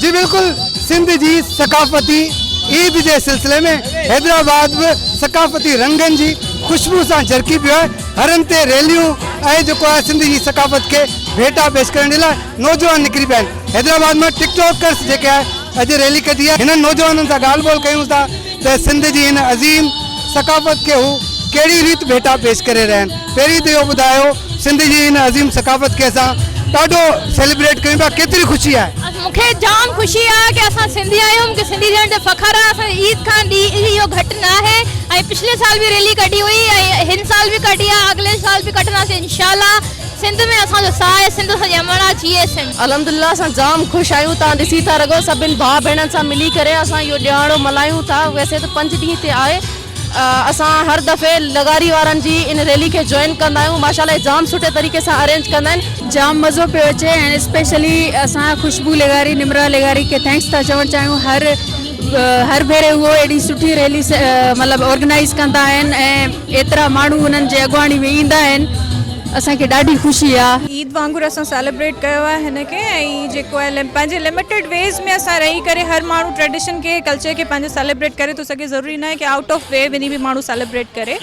جي بلڪل سنڌ جي ثقافتي عيد جي سلسلي ۾ حيدرآباد به ثقافتي رنگن جي خوشبو سان جرڪي پيو آهي هرن تي ريليون ۽ جيڪو آهي سنڌ جي ثقافت کي ڀيٽا پيش ڪرڻ جي لاء نوجوان نڪري پيا آهن حيدرآباد مان ٽڪ ٽاڪرس جيڪي آهي اڄ ريلي ڪڍي آهي هنن نوجوانن سان ڳالهه ٻولهه ڪيون ٿا ته سنڌ جي هن عظيم ثقافت کي هو ڪهڙي ريت ڀيٽا پيش ڪري رهيا آهن. پهرين ته اهو ٻڌايو سنڌ جي هن عظيم ثقافت کي اسان ڏاڍو سيليبريٽ ڪيون پيا ڪيتري خوشي آهي؟ مون کي جام خوشي آهي ڪي اسان سنڌي آهيون مون کي سنڌي ٿيڻ تي فخر آهي اسان جي عيد کان ڏينهن اهو گهٽ نه آهي ۽ پڇلي سال به ريلي ڪڍي هئي ۽ هن سال به ڪڍي آهي اڳلي سال به ڪڍنداسين انشاء الله سنڌ ۾ اسان جو ساهه آهي سنڌ اسان جي امڙ آهي جيئي سنڌ. الحمدلله اسان جام خوش آهيون توهان ڏسي ٿا رگهو سڀن ڀاء ڀيڻن سان ملي ڪري اسان اهو ڏهاڙو ملهايون ٿا ويسي ته پنج ڏينهن تي آهي اسان هر دفعي لغاري وارن جي ان ريلي کي جوائن ڪندا آهيون ماشاءالله هي جام سٺي طريقي سان ارينج ڪندا آهن. جام مزو پيو اچي ۽ اسپيشلي اسان خوشبو لغاري نمرا لغاري کي thanks ٿا چوڻ چاهيون هر هر ڀيري اهو اهڙي سٺي ريلي مطلب آرگنائيز ڪندا آهن ۽ ايترا ماڻهو انهن جي اڳواڻي ۾ ايندا آهن اسان کي ڏاڍي خوشي آ. عيد وانگر اسان سيليبريٽ ڪيو آهي هن کي ۽ جيڪو آهي پنهنجي لميٽيڊ ويز ۾ اسان رهي ڪري هر ماڻهو ٽريڊيشن کي ڪلچر کي پنهنجو سيليبريٽ ڪري ٿو سگهي ضروري ناهي ڪي آئوٽ آف وي وڃي به ماڻهو سيليبريٽ ڪري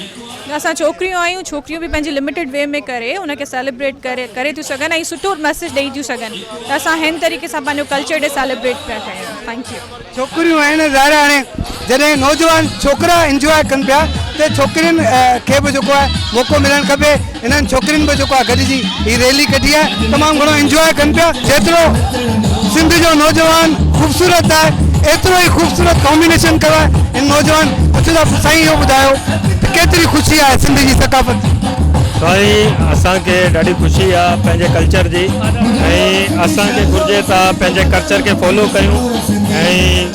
اسان ڇوڪريون آهيون ڇوڪريون به پنهنجي لميٽيڊ وي ۾ ڪري ان کي سيليبريٽ ڪري ڪري ٿيون سگهن ۽ سٺو ميسيج ڏئي ٿيون سگهن ته اسان هن طريقي سان پنهنجو ڪلچر ڊي سيليبريٽ پيا ڪيون thank you. ڇوڪريون آهن ظاهر آهي هاڻي جڏهن نوجوان ڇوڪرا انجواء ڪن پيا ته ڇوڪرين کي به جيڪو آهي موقعو ملڻ کپي انهن ڇوڪرين به جيڪو آهي گڏجي هي ريلي ڪڍي آهي تمام گهڻو انجواء ڪن پيا جيترو سنڌ جو نوجوان خوبصورت آهي ايترو ئي خوبصورت ڪامبينيشن ڪيو آهي هن نوجوان اچو ته سائين اهو ٻڌايو ته ڪيتري خوشي آهي سنڌ جي ثقافت جي. سائين اسان کي ڏاڍي خوشي آ پنهنجي ڪلچر جي ۽ اسان کي گهرجي ته پنهنجي ڪلچر کي فالو ڪيون ۽ ائين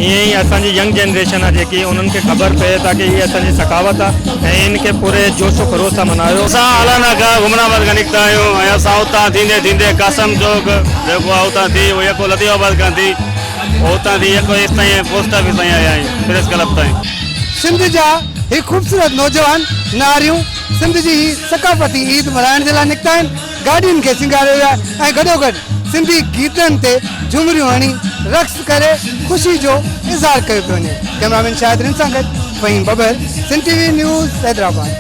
ئي اسان جي ينگ جنريشن آ جيڪي انهن کي خبر پئي تاڪي هي اسان جي ثقافت آ ۽ ان کي پوري جوش و خروش سان منايو. اسان الانا کان گمنا آباد کان نڪتا آهيون ۽ اسان اتان ٿيندي ٿيندي قاسم چوڪ جيڪو آ اتان ٿي يڪو لطيف آباد کان ٿي اتان ٿي يڪو ايستائين پوسٽ آفيس تائين آيا آهيون پريس ڪلب تائين. سنڌ جا هي خوبصورت نوجوان ناريون سنڌ جي هي ثقافتي عيد ملهائڻ جي لاء نڪتا آهن. گاڏين کي سينگاريو ويو آهي ۽ گڏوگڏ سنڌي گيتن تي جهمريون هڻي رقص ڪري خوشي جو اظهار ڪيو پيو وڃي. ڪئميرامين شاهد رند سان گڏ Faheem Babbar, Sindh T V news, Hyderabad.